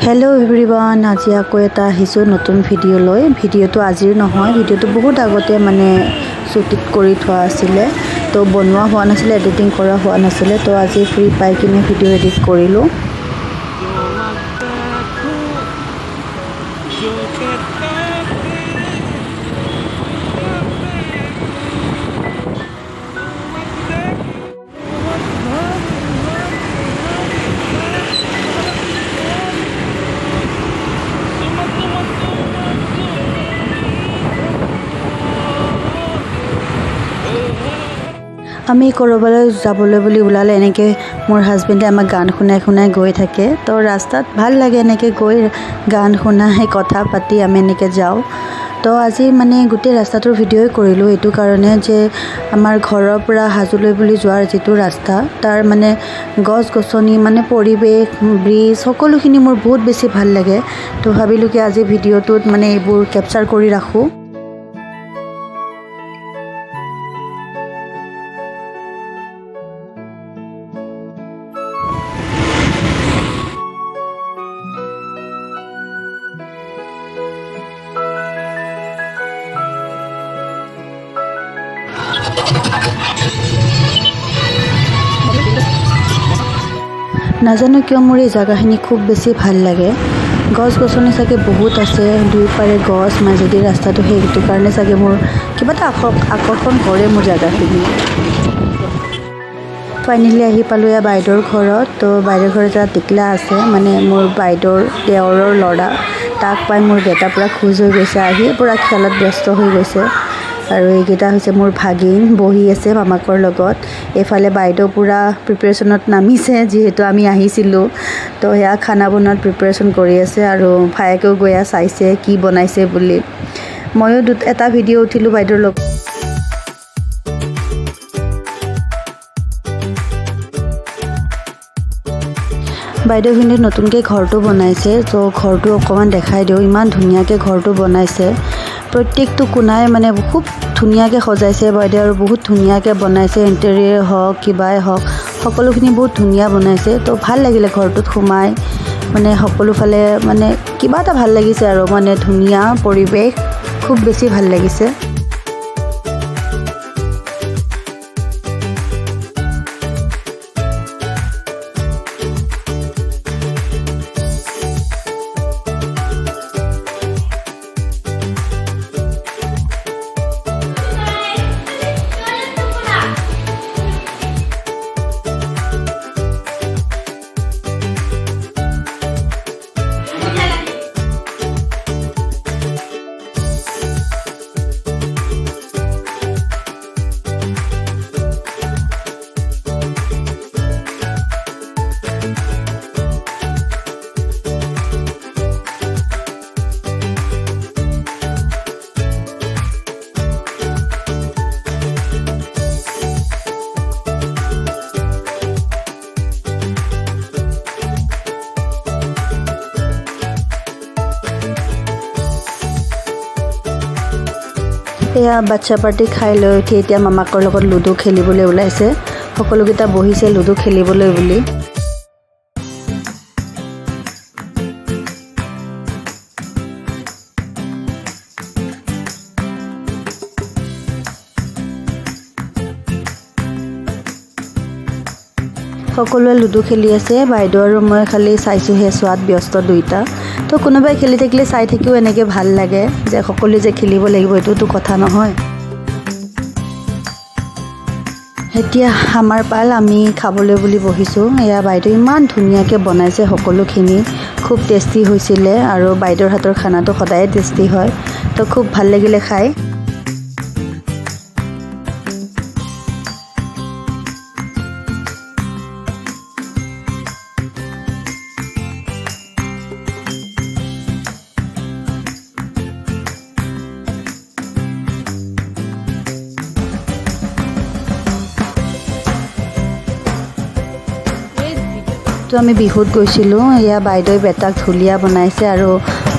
Hello' everyone, আজি আকৌ এটা আহিছোঁ নতুন ভিডিঅ' লৈ। ভিডিঅ'টো আজিৰ নহয়, ভিডিঅ'টো বহুত আগতে মানে শ্বুটিং কৰি থোৱা আছিলে, তো বনোৱা হোৱা নাছিলে, এডিটিং কৰা হোৱা নাছিলে। তো আজি ফ্ৰী পাই কিনে ভিডিঅ' এডিট কৰিলোঁ। আমি ক'ৰবালৈ যাবলৈ বুলি ওলালে এনেকৈ মোৰ হাজবেণ্ডে আমাক গান শুনাই শুনাই গৈ থাকে। তো ৰাস্তাত ভাল লাগে এনেকৈ গৈ গান শুনাই কথা পাতি আমি এনেকৈ যাওঁ। তো আজি মানে গোটেই ৰাস্তাটোৰ ভিডিঅ'ই কৰিলোঁ এইটো কাৰণে যে আমাৰ ঘৰৰ পৰা হাজোলৈ বুলি যোৱাৰ যিটো ৰাস্তা, তাৰ মানে গছ গছনি, মানে পৰিৱেশ, ব্ৰিজ, সকলোখিনি মোৰ বহুত বেছি ভাল লাগে। তো ভাবিলোঁ কি আজি ভিডিঅ'টোত মানে এইবোৰ কেপচাৰ কৰি ৰাখোঁ। নাজানো কিয় মোৰ এই জেগাখিনি খুব বেছি ভাল লাগে। গছ গছনি চাগে বহুত আছে, দুয়োপাৰে গছ, মাজেদি ৰাস্তাটো, সেইটো কাৰণে চাগে মোৰ কিবা এটা আকৰ্ষণ কৰে মোৰ জেগাখিনি। ফাইনেলি আহি পালোঁ এয়া বাইদেউৰ ঘৰত। তো বাইদেউৰ ঘৰত এটা টিকলা আছে, মানে মোৰ বাইদেউৰ দেওৰৰ ল'ৰা, তাক পাই মোৰ বেটা পূৰা খুচ হৈ গৈছে, আহি পূৰা খেলত ব্যস্ত হৈ গৈছে। আৰু এইকেইটা হৈছে মোৰ ভাগিন, বহি আছে মামাকৰ লগত। এইফালে বাইদেউ পূৰা প্ৰিপেৰেশ্যনত নামিছে, যিহেতু আমি আহিছিলোঁ, তো সেয়া খানা বনোৱাত প্ৰিপেৰেশ্যন কৰি আছে। আৰু ভায়েকেও গৈ চাইছে কি বনাইছে বুলি। ময়ো এটা ভিডিঅ' উঠিলোঁ বাইদেউৰ লগত। বাইদেউ কিন্তু নতুনকৈ ঘৰটো বনাইছে, তো ঘৰটো অকণমান দেখাই দিওঁ। ইমান ধুনীয়াকৈ ঘৰটো বনাইছে, প্ৰত্যেকটো কোণাই মানে খুব ধুনীয়াকৈ সজাইছে বাইদেউ, আৰু বহুত ধুনীয়াকৈ বনাইছে। ইণ্টেৰিয়ৰ হওক কিবাই হওক, সকলোখিনি বহুত ধুনীয়া বনাইছে। তো ভাল লাগিলে ঘৰটোত সোমাই, মানে সকলোফালে মানে কিবা এটা ভাল লাগিছে আৰু মানে ধুনীয়া পৰিৱেশ, খুব বেছি ভাল লাগিছে। এয়া বাচ্ছা পাৰ্টি খাই লৈ উঠি এতিয়া মামাকৰ লগত লুডু খেলিবলৈ ওলাইছে। সকলোকেইটা বহিছে লুডু খেলিবলৈ বুলি। সকলোৱে লুডু খেলি আছে, বাইদেউ আৰু মই খালি চাইছোঁহে, চোৱাত ব্যস্ত দুইটা। তো কোনোবাই খেলি থাকিলে চাই থাকিও এনেকৈ ভাল লাগে যে সকলোৱে যে খেলিব লাগিব এইটোতো কথা নহয়। এতিয়া আমাৰ পাল, আমি খাবলৈ বুলি বহিছোঁ। এয়া বাইদেউ ইমান ধুনীয়াকৈ বনাইছে সকলোখিনি, খুব টেষ্টি হৈছিলে। আৰু বাইদেউৰ হাতৰ খানাটো সদায়ে টেষ্টি হয়, তো খুব ভাল লাগিলে খাই। তো আমি বিহুত গৈছিলোঁ, এয়া বাইদেৱে বেটাক ঢুলীয়া বনাইছে আৰু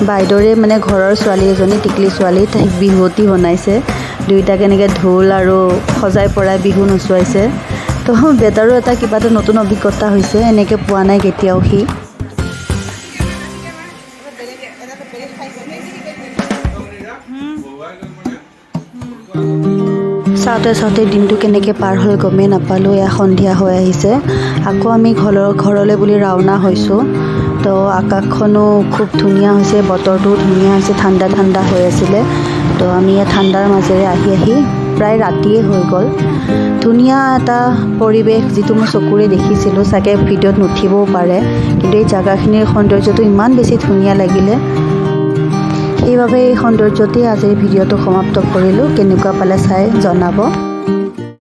বাইদেউৰে মানে ঘৰৰ ছোৱালী এজনী, টিকলি ছোৱালী, তাইক বিহুৱতী বনাইছে। দুয়োটাকে এনেকৈ ঢোল আৰু সজাই পৰাই বিহু নচুৱাইছে। তো বেটাৰো এটা কিবা এটা নতুন অভিজ্ঞতা হৈছে, এনেকৈ পোৱা নাই কেতিয়াও সি। চাওঁতে চাওঁতে দিনটো কেনেকৈ পাৰ হ'ল গমেই নাপালোঁ। এয়া সন্ধিয়া হৈ আহিছে, আকৌ আমি ঘৰলৈ বুলি ৰাওনা হৈছোঁ। তো আকাশখনো খুব ধুনীয়া হৈছে, বতৰটোও ধুনীয়া হৈছে, ঠাণ্ডা ঠাণ্ডা হৈ আছিলে। তো আমি ইয়াত ঠাণ্ডাৰ মাজেৰে আহি আহি প্ৰায় ৰাতিয়ে হৈ গ'ল। ধুনীয়া এটা পৰিৱেশ, যিটো মই চকুৰে দেখিছিলোঁ, চাগে ভিডিঅ'ত নুঠিবও পাৰে, কিন্তু এই জেগাখিনিৰ সৌন্দৰ্যটো ইমান বেছি ধুনীয়া লাগিলে। সেইবাবে এই সৌন্দৰ্যতেই আজিৰ ভিডিঅ'টো সমাপ্ত কৰিলোঁ। কেনেকুৱা পালে চাই জনাব।